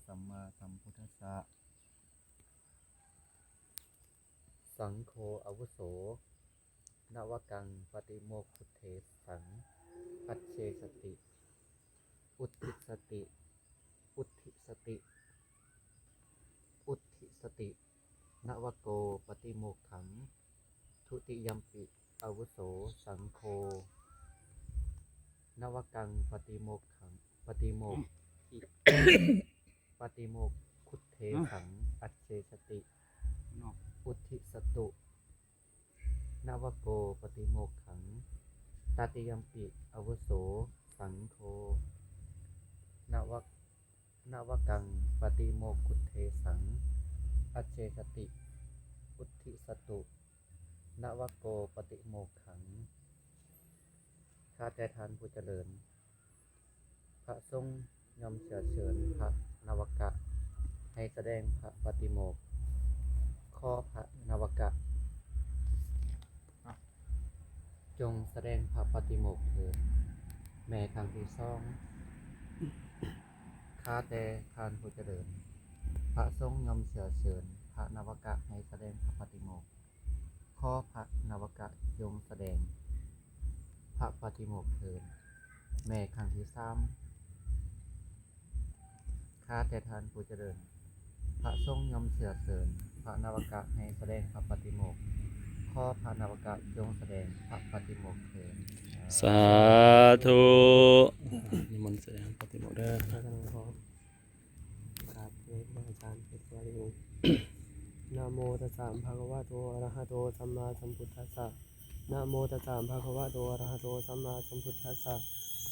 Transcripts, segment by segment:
ສຳມາສຳພຸດທັດສະ ສັງໂຄອາວຸໂສ ນະວະກັງປະຕິໂມກຂຸດເທສັງ ອັດເຊສະຕິ ອຸດທິສະຕິ ອຸດທິສະຕິ ອຸດທິສະຕິ ນະວະໂກປະຕິໂມກຂັງ ທຸຕິຍຳປິອາວຸໂສສັງໂຄ ນະວະກັງປະຕິໂມກຂັງ ປະຕິໂມກ ປະຕິໂມກຂຸດເທສັງ ອັດເຊສະຕິ ອຸດທິສະຕຸ ນະວະໂກປະຕິໂມກຂັງ ຕະຕິຍຳປິອາວຸໂສສັງໂຄ ນະວະ ນະວະກັງປະຕິໂມກຂຸດເທສັງ ອັດເຊສະຕິ ອຸດທິສະຕຸ ນະວະໂກປະຕິໂມກຂັງ. ຂ້າແຕ່ທ່ານຜູ້ຈະເລີນ, ພະສົງຍ່ອມເຊື້ອເຊີນພະນະວະກະໃຫ້ສະແດງພະປະຕິໂມກ. ຂໍພະນະວະກະ ຈົ່ງສະແດງພະປະຕິໂມກເທີດ. ແມ່ຄັ້ງທີສອງ. ຂ້າແຕ່ທ່ານຜູ້ຈະເລີນ, ພະສົງຍ່ອມເຊື້ອເຊີນພະນະວະກະໃຫ້ສະແດງພະປະຕິໂມກ. ຂໍພະນະວະກະຈົ່ງສະແດງພະປະຕິໂມກເທີດ. ແມ່ຄັ້ງທີສາມ. ຂ້າແຕ່ທ່ານຜູ້ຈະເລີນ, ພະສົງຍ່ອມເຊື້ອເຊີນພະນະວະກະໃຫ້ສະແດງພະປະຕິໂມກ. ຂໍພະນະວະກະຈົ່ງສະແດງພະປະຕິໂມກເທີດ. ສາທຸ. ນິມົນສະແດງປະຕິໂມກເດີ. ນະໂມຕັດສະ ພະຄະວະໂຕ ອະລະຫະໂຕ ສຳມາສຳພຸດທັດສະ. ນະໂມຕັດສະ ພະຄະວະໂຕ ອະລະຫະໂຕ ສຳມາສຳພຸດທັດສະ.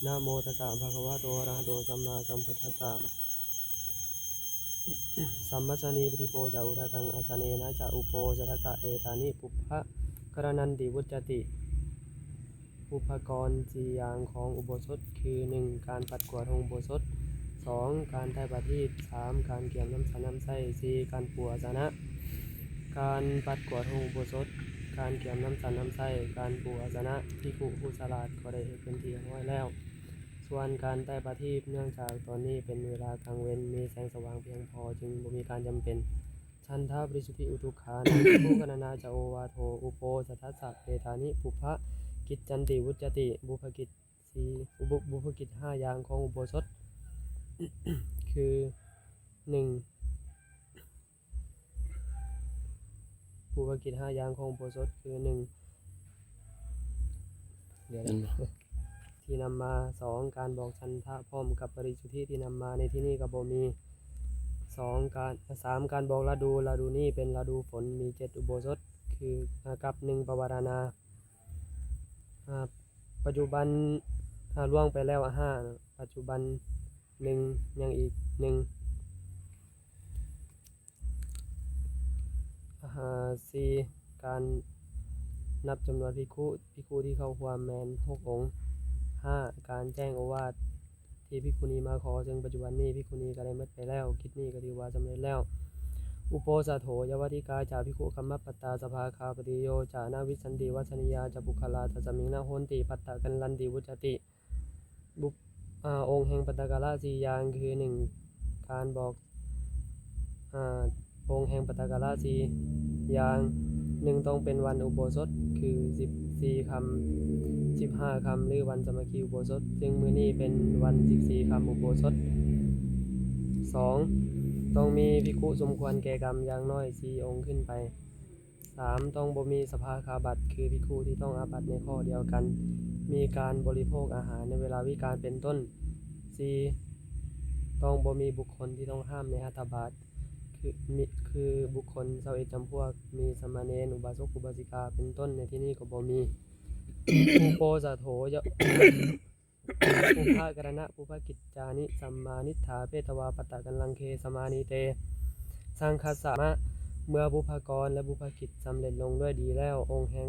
ນະໂມຕັດສະ ພະຄະວະໂຕ ອະລະຫະໂຕ ສຳມາສຳພຸດທັດສະ. ສຳມະສານີປະທິໂພຈະ ອຸທະກັງອາສະເນນະຈະ ອຸໂປສະຖະສະ ເອຕານິ ປຸບພະກະຣະນັນຕິ ວຸດຈະຕິ. ບຸບພະກອນສີ່ຢ່າງຂອງອຸໂບສົດ ຄື ໜຶ່ງ ການປັດກວາດຫ້ອງອຸໂບສົດ, ສອງ ການໄຕ້ປະທີບ, ສາມ ການກຽມນ້ຳສັນນ້ຳໃຊ້, ສີ່ ການປູອາສະນະ. ການປັດກວາດຫ້ອງອຸໂບສົດ, ການກຽມນ້ຳສັນນ້ຳໃຊ້, ການປູອາສະນະ, ພິກຂຸຜູ້ສະຫຼາດກໍໄດ້ເຮັດເປັນທີ່ຮຽບຮ້ອຍແລ້ວ. ສ່ວນການໄຕ້ປະທີບ, ເນື່ອງຈາກຕອນນີ້ເປັນເວລາກາງເວັນ, ມີແສງສະຫວ່າງພຽງພໍ, ຈຶ່ງບໍ່ມີການຈຳເປັນ. ສັນທະປະລິສຸດທິອຸຕຸກຂານັງ ພິກຂຸກະຣະນາຈະໂອວາໂທ ອຸໂປສະຖະສະ ເອຕານິ ປຸບພະກິດຈັນຕິ ວຸດຈະຕິ. ບຸບພະກິດສີ່ ບຸບ ບຸບພະກິດຫ້າຢ່າງຂອງອຸໂບສົດ ຄື ໜຶ່ງ ບຸບພະກິດຫ້າຢ່າງຂອງອຸໂບສົດ ຄື ໜຶ່ງ ທີ່ນຳມາ, ສອງ ການບອກສັນທະພ້ອມກັບປະລິສຸດທິທີ່ນຳມາໃນທີ່ນີ້ກໍບໍ່ມີ, ສອງ ການ ສາມ ການບອກລະດູ, ລະດູນີ້ເປັນລະດູຝົນ, ມີເຈັດອຸໂບສົດ ຄື ກັບ ໜຶ່ງ ປະວາລະນາ. ອາ ປັດຈຸບັນ ອາ ລ່ວງໄປແລ້ວ ອາ ຫ້າ ປັດຈຸບັນ ໜຶ່ງ ຍັງອີກ ໜຶ່ງ ອາ ສີ່ ການນັບຈຳນວນພິກຂຸ, ພິກຂຸທີ່ເຂົ້າຮ່ວມແມ່ນ ຫົກ ອົງ. ຫ້າ ການແຈ້ງໂອວາດ ທີ່ພິກຂຸນີມາຂໍ, ເຊິ່ງປັດຈຸບັນນີ້ພິກຂຸນີກໍໄດ້ໝົດໄປແລ້ວ, ກິດນີ້ກໍຖືວ່າສຳເລັດແລ້ວ. ອຸໂປສະໂຖ ຍະວະທິກາຈະ ພິກຂຸກຳມະປະຕາ ສະພາຄາປະຕິໂຍຈະ ນະວິສສັນຕິ ວັດສະນີຍາຈະ ປຸກຄະລາ ຕັດສະມິງ ນະໂຫນຕິ ປັດຕະກັນລັນຕິ ວຸດຈະຕິ. ບຸບ ອາ ອົງແຫ່ງປັດຕະກະລະສີ່ຢ່າງ ຄື ໜຶ່ງ ການບອກ ອາ ອົງແຫ່ງປັດຕະກະລະສີ່ຢ່າງ, ໜຶ່ງ ຕ້ອງເປັນວັນອຸໂບສົດ ຄື ສິບສີ່ຄ່ຳ ສິບຫ້າຄ່ຳ ຫຼື ວັນສາມັກຄີອຸໂບສົດ, ເຊິ່ງມື້ນີ້ເປັນວັນສິບສີ່ຄ່ຳອຸໂບສົດ. ສອງ ຕ້ອງມີພິກຂຸສົມຄວນແກ່ກຳຢ່າງໜ້ອຍສີ່ອົງຂຶ້ນໄປ. ສາມ ຕ້ອງບໍ່ມີສະພາຄາບັດ ຄື ພິກຂຸທີ່ຕ້ອງອາບັດໃນຂໍ້ດຽວກັນ ມີການບໍລິໂພກອາຫານໃນເວລາວິການ ເປັນຕົ້ນ. ສີ່ ຕ້ອງບໍ່ມີບຸກຄົນທີ່ຕ້ອງຫ້າມໃນຫັດຖະບາດ ຄື ມີ ຄືບຸກຄົນຊາວເອັດຈຳພວກ, ມີສາມະເນນ ອຸບາສົກ ອຸບາສິກາ ເປັນຕົ້ນ, ໃນທີ່ນີ້ກໍບໍ່ມີ. ອຸໂປສະໂຖ ຍະ ປຸບພະກະຣະນະ ປຸບພະກິດຈານິ ສຳມານິດຖາ ເພຕະວາ ປັດຕະກັນລັງ ເຄສະມານີເຕ ສັງຄັດສະມະ. ເມື່ອບຸບພະກອນ ແລະ ບຸບພະກິດສຳເລັດລົງດ້ວຍດີແລ້ວ, ອົງແຫ່ງ